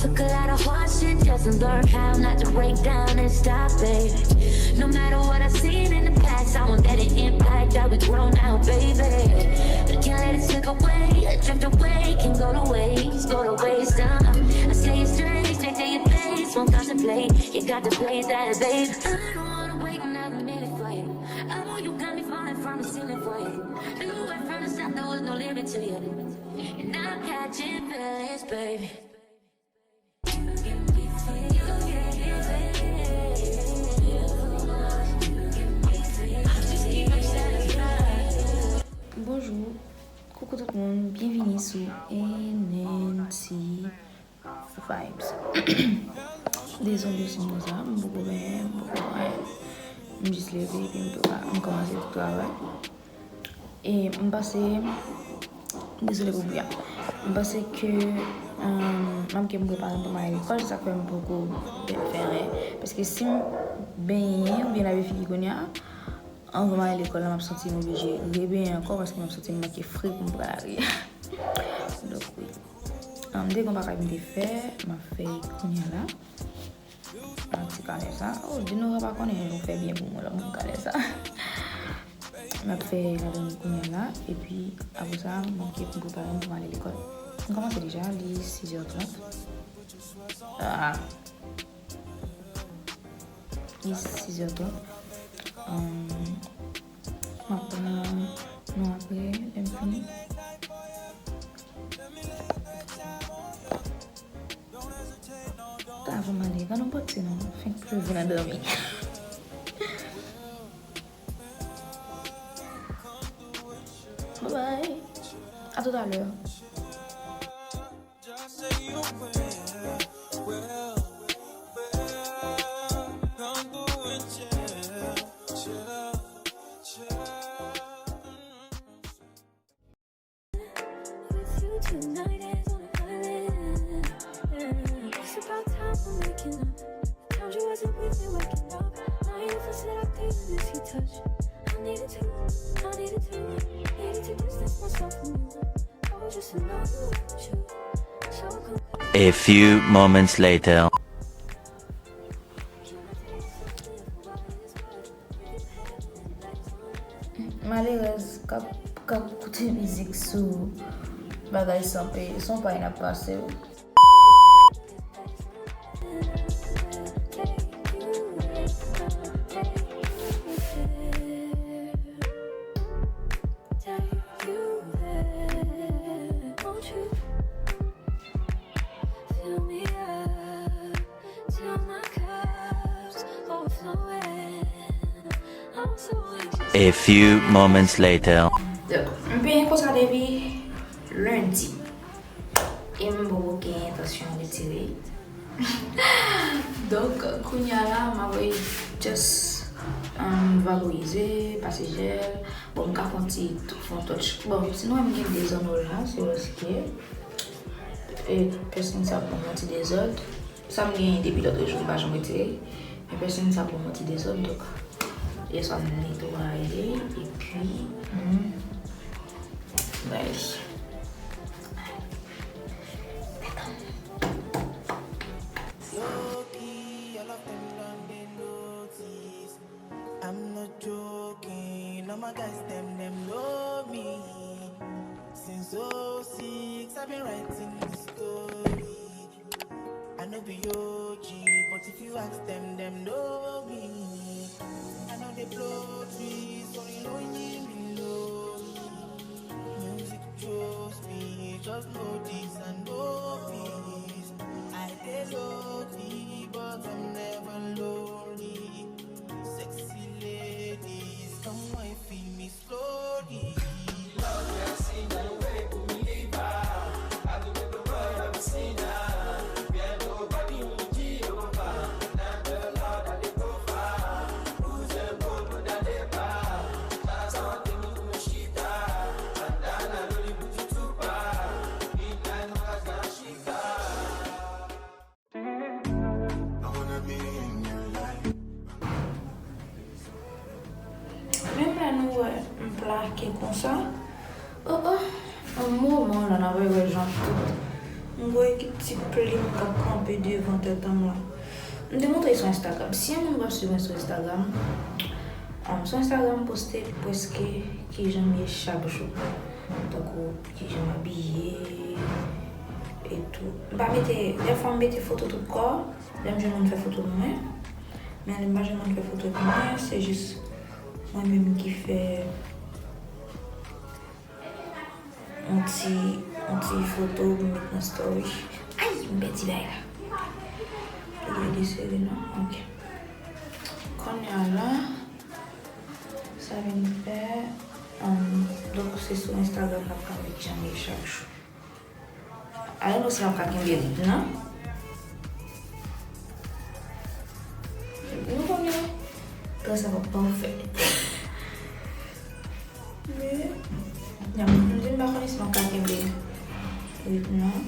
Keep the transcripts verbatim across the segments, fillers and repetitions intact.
Took a lot of hard shit just to learn how not to break down and stop it. No matter what I've seen in the past, I won't let it impact how we grow now, baby. You can't let it slip away, drift away, can go to waste, go to waste. Uh, I say it straight, straight to your face, won't contemplate. You got to play that, babe. I don't wanna wait another minute for you. I know you got me falling from the ceiling for you. You went from the south, there was no limit to you. And I'm catching feelings, baby. Bonjou, koukou tout moun, byenvini sou N N T Vibes. Dezole si m konsa, m poko benyen, m poko anyen. M jis leve epi m tou, m kòmanse travay. E m panse, dezole pou bri a. M panse ke, um, manke m prepare m pou m ale lekòl, se sa k fè m poko byen fè anyen. Paske si m benyen oubyen lave figi kounye a, anvan m ale lekòl la, m ap santi m oblije rebenyen ankò paske m ap santi m manke fre pou m pran lari a. Donk, wi. Um, de gon bagay m te fè, m ap fè kounye a la. Nan ti kanè sa. Oh, Dinora pa konnen jan fè byen pou mwen lè m kanè sa. M ap fè ladan kounye a la, epi apre sa, m gen pou m prepare m pou m ale lekòl. M kòmanse deja, li sizè trant. Ah. Li sizè trant. Um, m ap pran non apre, lè m fini. Ta avan m ale, pa nan pòt se non, fenk leve nan dòmi. Bye bye. À tout à l'heure. With you tonight is on an island. Yeah. It's about time we're making up. The times you wasn't with me waking up. Now you first said I think this you touch. I needed to, I needed to, needed to distance myself from you. I was just in love with you. So come A few moments later. Malerèz k ap, k ap koute mizik sou bagay san peye, se yon pay n ap pase wi. A few moments later. Donk, m penyen konsa depi lendi. E m poko gen entansyon retire. Donk, kounye a la, m ap just, um, vaporize, pase jèl. Bon, m ka fè yon ti, fè yon touch. Bon, sinon, m gen dezòd la, se paske, e, pèsin sa ap ban m yon ti dezòd. Sa m genyen depi lòt jou, m pa janm retire. Men pèsin sa ap ban m yon ti dezòd, donk, yèswa m netwaye, epi, hmm, bay li. Low-key, all of them done dey notice. I'm not joking, all my guys, them, them know me. Since oh six, I've been writing this story. I no be O G, but if you ask them, them know me. I know they blow trees, only know me, know me. Music chose me, just know this and know peace. I dey low-key, but I'm never lonely. Sexy ladies, come wine for me slowly. Menm lè nou wè m plake konsa, oh, oh, yon moman la, n ap wè jan tout M wè ki ti plim k ap kanpe devan tèt an m la. M te montre sou Instagram. Si yon moun pa swiv mwen sou Instagram, um, sou Instagram m poste prèske kijan m ye chak jou. Tankou kijan m abiye e tou. M pa mete, dèfwa m mete foto tout kò, lè m jwenn moun fè foto pou mwen. Men lè m pa jwenn moun fè foto pou mwen, se jis mwen menm ki fè yon ti, yon ti foto pou m met nan story. Ay, m pèdi bagay la. Li gen de seri non? Ok. Kounye a la, sa vin fè, um, donk se sou Instagram n ap kanpe kijan m ye chak jou. I don't know si m ap ka kenbe ritm nan. Nou konnen, très sa p ap pafè. Men, m di m pa konnen si m ap ka kenbe ritm nan.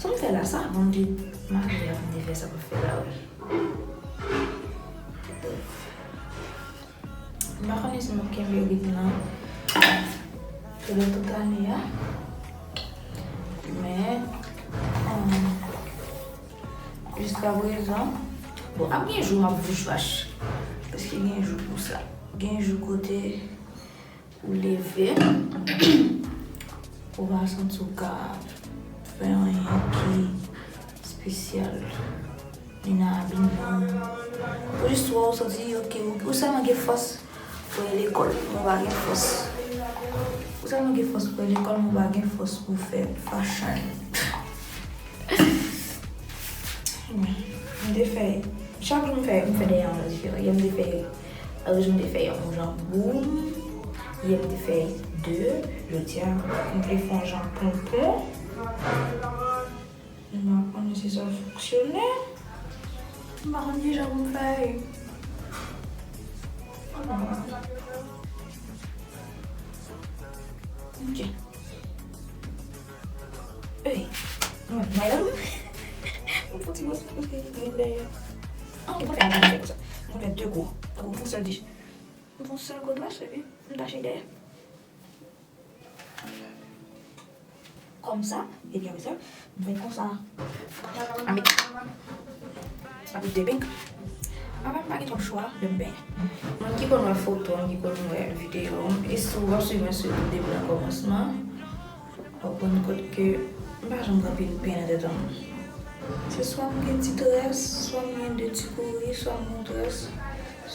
Sa m fè la, sa bon, m te marye a, m te fè sa pou fè la, wi. M pa konnen si m ap kenbe ritm nan pandan tout ane a. Men, um, jiskaprezan, bon, ap gen jou m ap vouch vach. Paske gen jou pou sa. Gen jou kote ou leve, ou pa santi w ka fè anyen ki espesyal. Li nan abiman. Ou jis wè ou santi, ok, ou, ou sèlman gen fòs pou al lekòl, men ou pa gen fòs. Ou sèlman gen fòs pou al lekòl, men ou pa gen fòs pou fè fashion. M te fè, chak jou m fè, m fè de jan diferan. Yè m te fè, lòt jou m te fè yon jan boum. Yè m te fè de. Jodi a, m vle fè yon jan ponpon. M pa konnen si sa fonksyone. M pa konn kijan pou m fè. Ok. Ey, mwen, mwen, mwen fon ti bòs, ok, mwen dèyè. Ah, ok, mwen fè yon bagay konsa. Mwen fè de gwo. Mwen fè yon sèl dish. Mwen fè yon sèl gwo dwèt, epi mwen tache dèyè. Kòmsa, epi apre sa, m fè konsa. Ami, sa pou de pink. Apa m pa gen twòp chwa lè m benyen. Moun ki konn wè foto m, ki konn wè videyo m, e si w ap swiv mwen sou YouTube depi nan kòmansman, w ap rann kont ke m pa janm gen anpil pen nan tèt an m. Se swa m gen ti très, swa m gen de ti kouri, swa m gen yon très,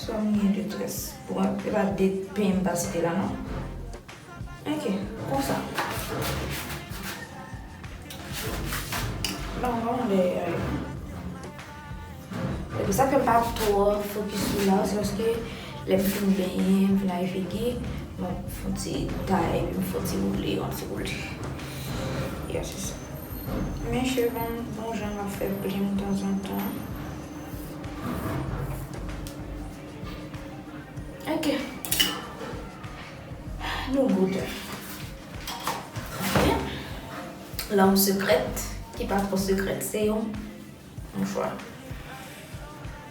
swa m gen de très. Bon, e pa de pen m pa site la non. Ok, konsa. Bon, bon, de, euh, epi sa fè m pa twò fokis sou la, se paske lè m fin benyen, m fin lave figi, m ap fon ti tay, epi m fon ti woule, yon ti woule. Yeah, se sa. Men cheve m, bon jan m ap fè plim tanzantan. Ok. Nou goute. Lanm sekrèt, ki pa twò sekrèt, se yon mouchwa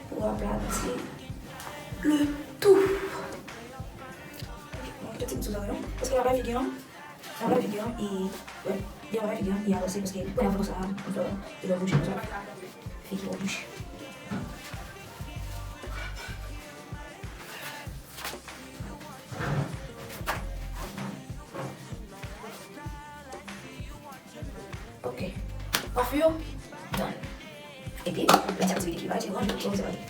pou aplati le tou. Mwen kite ti bout sou zòrèy yo, paske lave figi an, lave figi an, e, wè, lave figi an, e avanse, paske lè lave konsa, li fè, li fè bouche konsa, figi an bouche. Ok. Pafim yo done. Epi, lòt ti aktivite ki pa rete, ranje, bon, se pa li.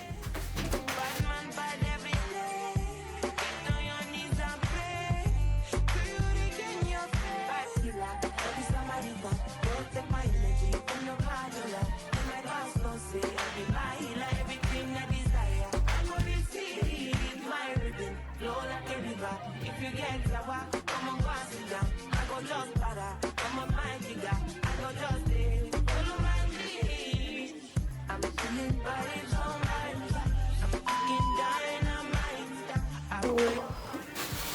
Pou,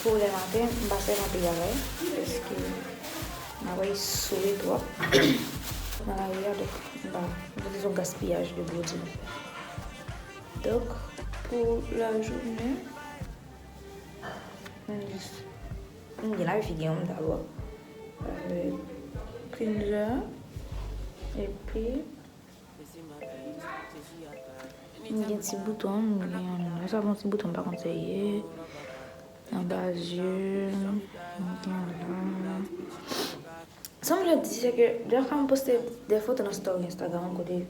pou lè maten, m pa fè anpil bagay, paske m pa wè sole twòp nan lari a, donk m pa, m pa bezwen gaspiyaj de pwodui. Donk, pou lajounen, m jis, m gen lave figi an dabò. Avèk Ginger. Epi, m gen ti bouton, m gen yon, sa bon ti bouton, m pa konn sa ye. Anba zye, m gen la. Sa m vle di, se ke, dèfwa m poste de foto nan story Instagram kote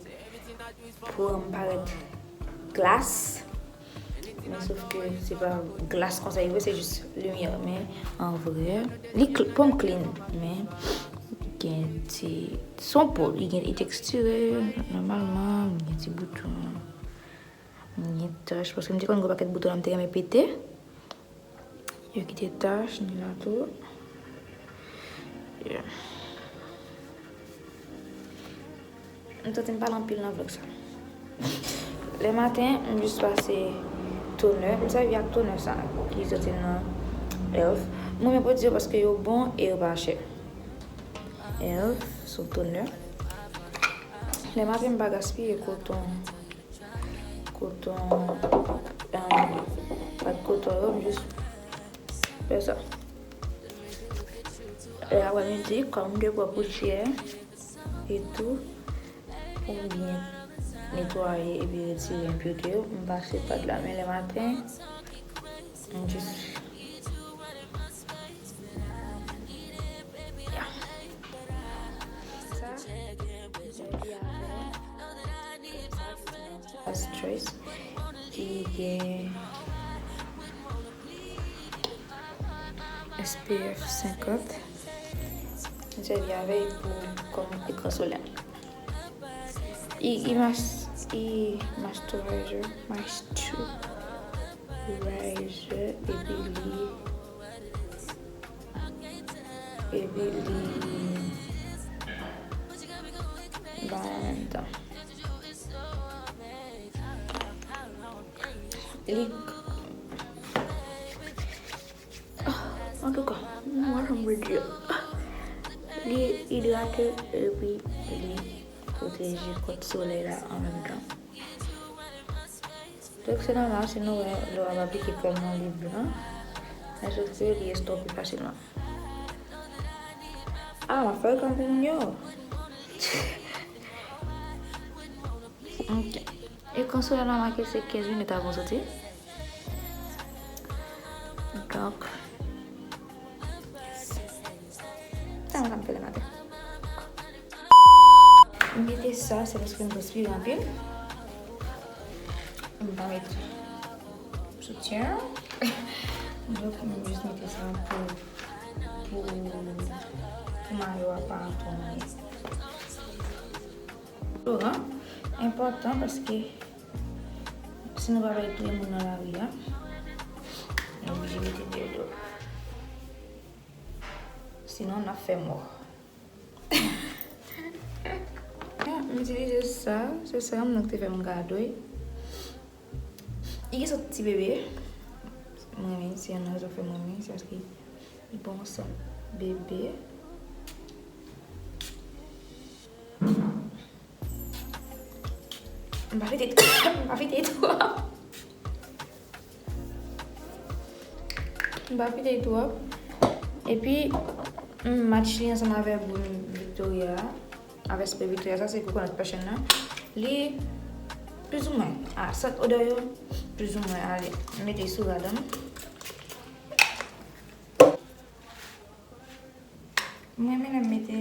pou m parèt glas. Men sof ke se pa glas konsa li vre, se jis limyè. Men an vrè, li cl- po m clean, men gen ti, se yon po, li gen, li tekstire nòmalman, gen ti bouton, gen tach, paske m te konn gen yon pakèt bouton la, m te renmen pete. Yo kite tach, ni la tou. Yeah. M santi m pale anpil nan vlog sa. Lè maten, m jis pase tonè. M sèvi ak tonè sa ki soti nan elf. Mwen renmen pwodui yo paske yo bon e yo pa chè. Elf, se yon tonè. Lè maten, m pa gaspiye koton. Koton, um, pati koton yo, m jis fè sa. E aprè midi, kòm m te pran pousyè e tou, pou m byen netwaye epi retire enpirete yo, m pase pad la. Men lè maten, m jis, yeah. Sa, m sèvi avè First Choice ki gen S P F senkant. M sèvi avè l pou kòm ekran solè. I, i mas-, i moisturizer, moisturizer, epi li, epi li bon an menm tan. Li, antouka, mwen janm vle di, li idrate epi li pwoteje kont solèy la an menm tan. Donk, se nòmal si nou wè lè w ap aplike krèm nan li blan, men sof ke li estope fasilman. Ah, m ap fè l kòm pou moun yo. Ok. E konsole la make se kenz minit avan w soti. Donk, sa m ka fè lè maten. M mete sa, se paske m transpire anpil. M pa met soutyen. Donk, m jis mete sa pou, pou, pou mayo a pa twò mouye. Dezodoran enpòtan paske si nou pa bay touye moun nan lari a, nou oblije mete dezodoran. Sinon, n ap fè mò. M itilize sa, se serum nan ki te fè m gade. Li gen sant ti bebe. Mwen renmen, se youn nan rezon k fè mwen renmen, se paske li bon sant bebe. M pa fete, m pa fete twòp. M pa fete twòp. Epi, m match li ansanm avè boul Victoria a. Avè spray Victoria, sa se Coconut Passion nan. Li plizoumwen, ah, sant odè yo plizoumwen ale. M mete sou rad an. Mwen renmen lè m mete,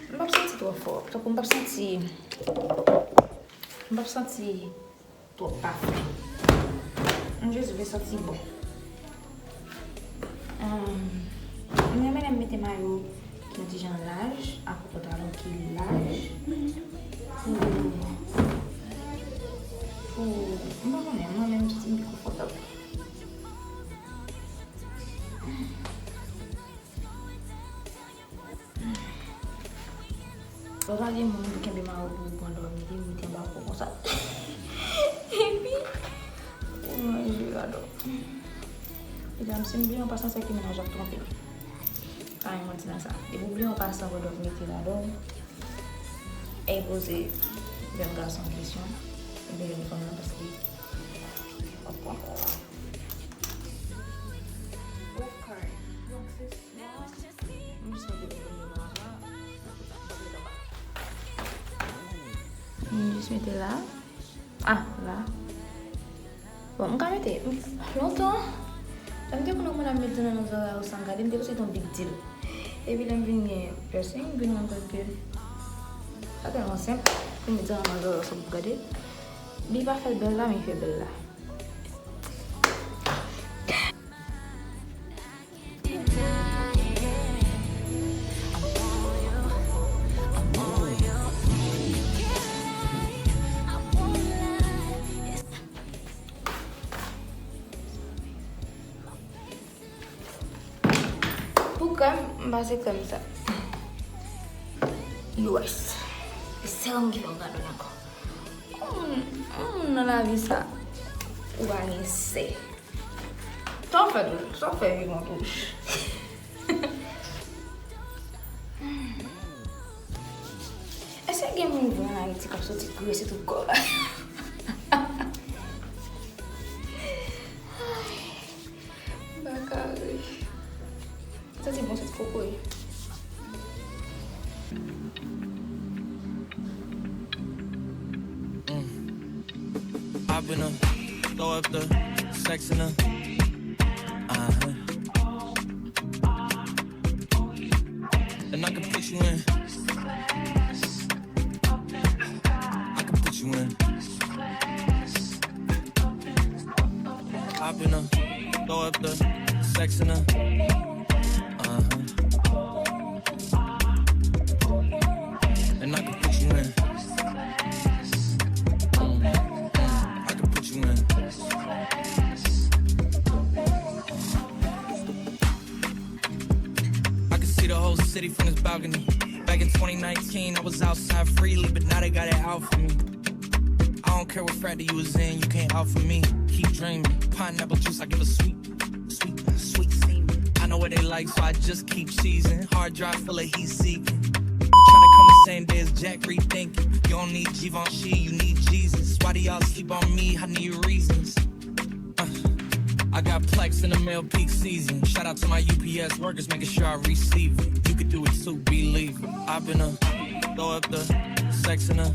m p ap santi twò fò. Tankou m p ap santi, m p ap santi twò pafen. M jis vle santi bon. Ahn, m renmen lè m mete mayo ki yon ti jan laj, ak pantalon ki laj. Pou, pou, m pa konnen, mwen menm m santi m pi konfòtab. Lè w pa gen moun pou kenbe mayo pou ou pran dòmi, li mete anba po konsa. Epi, ou manje ladan. Medam, si m bliye yon pasan, se ke mennaj ap twonpe m. Pa gen manti nan sa. Depi w bliye yon pasan pandan w ap mete ladan w, enpoze jèn gason kesyon, oubyen jèn fanm lan, paske w ap pran kò a. Ok. Donk, se sa. M jis M jis mete la. Ah, la. Bon, m ka mete. Lontan, lè m te konn aprann ap met dlo nan zòrèy ou san gade, m te panse se yon big deal. Epi lè m vin gen piercing, m vin rann kont ke sa tèlman senp pou m met dlo nan zòrèy ou san pou gade. Li pa fè l bèl la, men li fè bèl la. Pou krèm, m pase krèm sa. Yes. E serum ki fè m gade ankò. Yon moun, yon moun nan lavi sa, ou pa gen sè. Sa w fè tou? Sa w fè vye kontouch? Èske gen moun vre ann Ayiti k ap soti grese tout kò l? Ay, m pa ka ri. Santi bon, santi kokoye. I've been a throw up the sex in a uh-huh. And I can put you in. I can put you in. I've been a throw up the sex in a uh-huh. And I can put you in. Mm, mm, I can put you in. I can see the whole city from this balcony. Back in twenty nineteen, I was outside freely, but now they got it out for me. I don't care what frat you was in, you can't out for me. Keep dreaming, pineapple juice, I give a sweet, sweet, sweet semen. I know what they like, so I just keep cheesing. Hard drive full of heat seeking. Tryna come the same day as Jack, rethinking. You don't need Givenchy, you need Jesus. Why do y'all sleep on me? I need reasons. Uh, I got plex in the mail peak season. Shout out to my U P S workers, making sure I receive it. You could do it too, believe it. I've been a throw up the sex in a